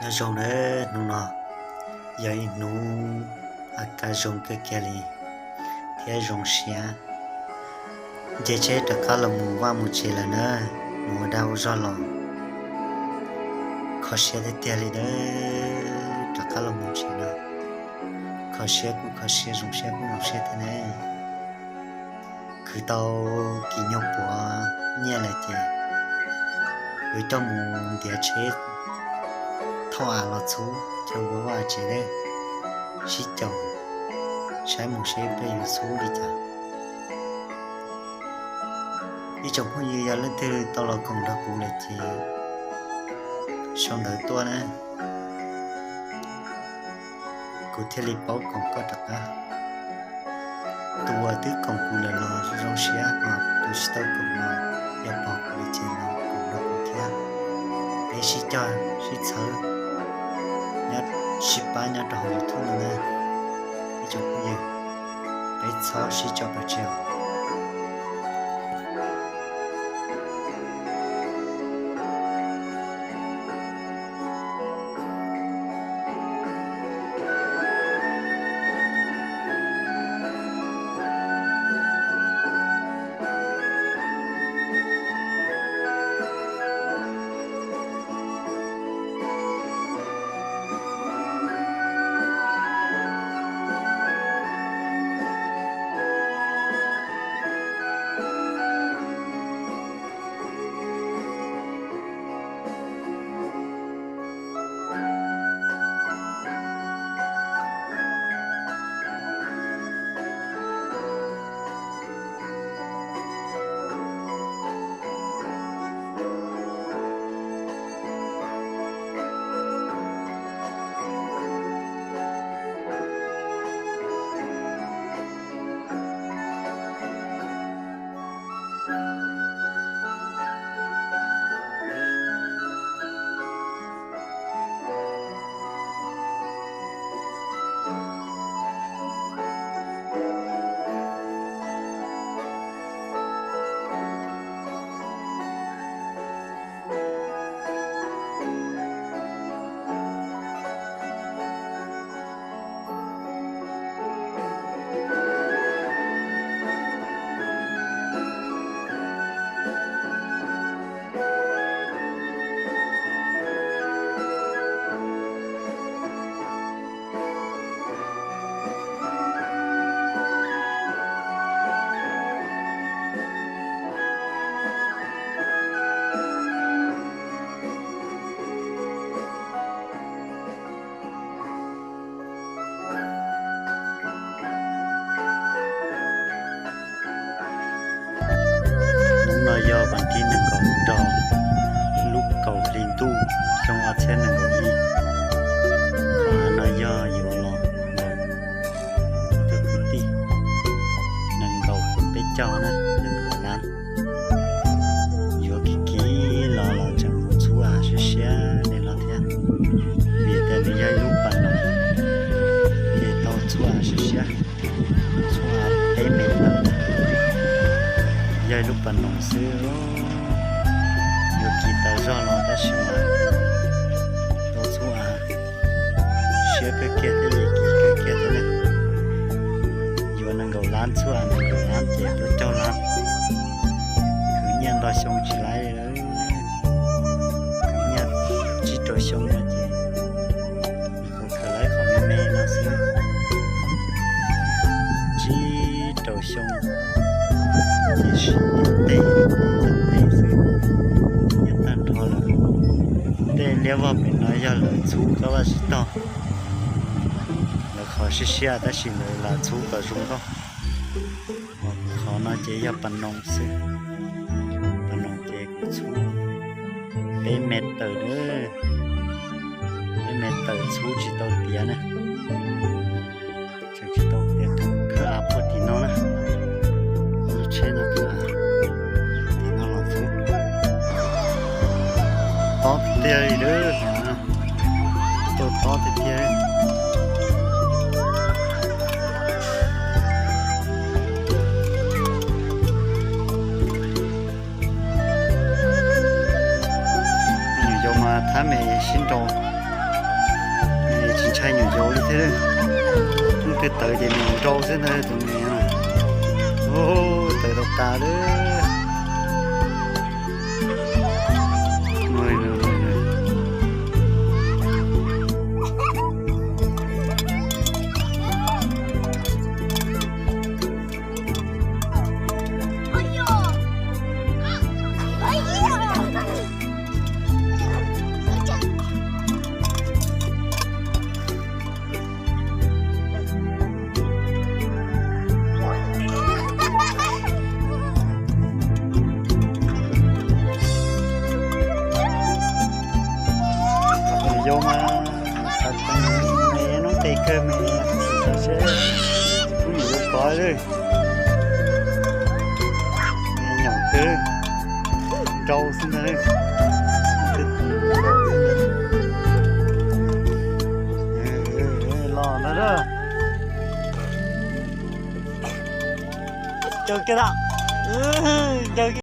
Nyob zoo nawb, hnub no yog ib hnub a kaj zoo kawg kiag li thiab zoo siab. Nce tsheb rov qab los mus vaj mus tsev lawm na, mus ua dag ua zog los. Kho siab tiag tiag li nawb, rov qab los mus tsev no. Kho siab kuj kho siab, zoo siab kuj zoo siab thiab ne. Khwv tau kis nyuag puav nyiaj lawm ces yuav coj mus ntiav tsheb thauj av los txhub chaw ua vaj tsev deb, sib caum saib mus seb peb yuav txhub li cas. Ib tsoom phooj ywg, yog leej twg tau los koom nrog kuv lawm ces sau ntawv tuaj na, kuv thiaj li paub koom koj rov qab. Tus uas twb koom kuv lawm los zoo siab, ho tus tsis tau koom los yog pom kuv li ces los koom nrog kuv thiab. Peb sib cog sib txhawb, nyob sib pab nyob rau hauv YouTube no na. Ib tsoom phooj ywg, peb txhob sib tso pes tsawg. Hnub no yog vas thib nees nkaum rau lub kaum hli ntuj xyoo ob txhiab nees nkaum ib. Qhov no yog yuav los ntawm tus kwv tij nees nkaum peb caug na, nees nkaum lab. Yuav kis kis los los tseem mus txhub av siab siab li no thiab, vim tias nws yog ib lub pas noog, ces tau txhub av siab siab, txhub av peb mev tawm, yog ib lub pas noog xwb. Yuav kis tas zog los tab sis mas tau txhub av siab kawg kiag thiab, kis kawg kiag thiab na. Yuav nees nkaum lab, txhub av nees nkaum lab ces plaub caug lab. Khwv nyiaj ntau xyoo tsis laib li lawm, khwv nyiaj tsib rau xyoo no ces kuv khaws lawv qhov me me no xwb. Tsib rau xyoo, tiam sis ntiaj teb, ntiaj teb xwb, nyiaj tag nrho lawm. Tej liab vog pem no yog lawv txhub koj vaj tsib taug, lawv qhov siab siab tab sis lawv los txhub kom zoo nkauj. Qhov no ces yog pas noog xwb, pas noog ces kuv txhub peb mev tawm, peb mev tawm, txhub tsis tau tiav na. Tseem tsis tau tiav, khawb av puag tim no na. Lub tsheb no khawb av tim no los txhub. Tob tiag li lawm, tau tob tiag tiag. Nws yuav mas thab me sib nraus, Ntshai nyuam yaus li thiab. Leej twg tawv ces nws nrau xwb ntag tus me na. Tawv tas tas lawm. Yus mas xav tau me noob tes kawg mas, xav seb pub nyuam yaus kov lawm. Nyom kawg, nrau xwb ntag. Los ntag na. Caw kiag tau. Caw kiag.